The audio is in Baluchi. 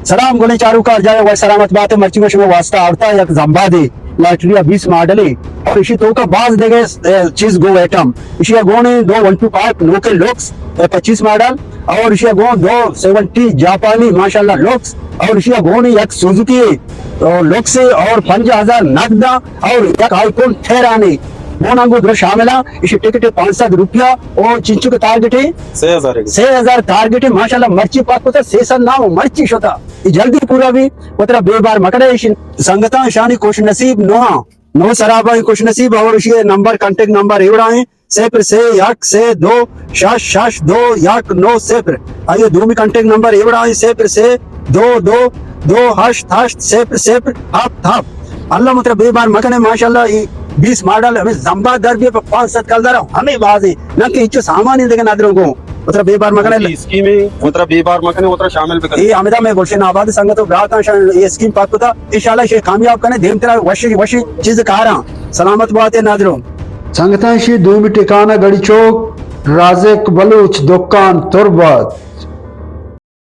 سلام گلیں چاروکاں، جاہ وش سلامت بات۔ مرچی گوں شمئے واسطہ آورتا یک زمبادے، لاٹری ءِ بیست ماڈلے، اور اشی توکا باز دگہ، اے، چیز گو ایٹم۔ اشی گون ایں دو ون ٹو فائیو نوکے لوکس، اے، پچیس ماڈل، اور اشی گون دو سیونٹی جاپانی ماشاءاللہ لوکس، اور اشی گون یک سوزوکی، او، لوکس اور پنجاہ ہزار نقد اور یک آئی فون تھیرانے۔ گون انگو در شامل ایں، اشی ٹکٹ پانچ سد روپیہ، او چنچو کے ٹارگٹ ایں؟ سے ہزار۔ سے ہزار ٹارگٹ ایں، ماشاءاللہ مرچی پاک کتا، سے سد نام مرچی شتا۔ اے جلدی پورا بی، وترا بے بار مکنے۔ اشی سنگتاں، اشانی خوش نصیب نوہاں، نو سراباں خوش نصیب، اور اشی نمبر، کانٹیکٹ نمبر ایوڑا ایں، صفر سے یک سے دو شش شش دو یک نو صفر۔ آئی دومی کانٹیکٹ نمبر ایوڑا ایں، صفر سے دو دو دو ہشت ہشت صفر صفر ہفت ہفت۔ اللہ مترا بے بار مکنے، ماشاءاللہ اے بیست ماڈل ہمے زمبا در بی پہ پانچ سد کلدار ہمے بازیں، نہ کہ ہچو سامان ایں دگہ ندروں گوں۔ مترا بے بار مکنے۔ اسکیم ایں، مترا بے بار مکنے، مترا شامل بکنے۔ اے ہمدا میں گلشن آباد سنگت و براتاں شان اے اسکیم پاک کتا، انشاءاللہ اشی کامیاب کنے، دیمترا وشی وشی چیز کاراں۔ سلامت بات اے ندروں۔ سنگتاں، اشی دومی ٹکانہ گڑی چوک، رازق بلوچ دکان تربت۔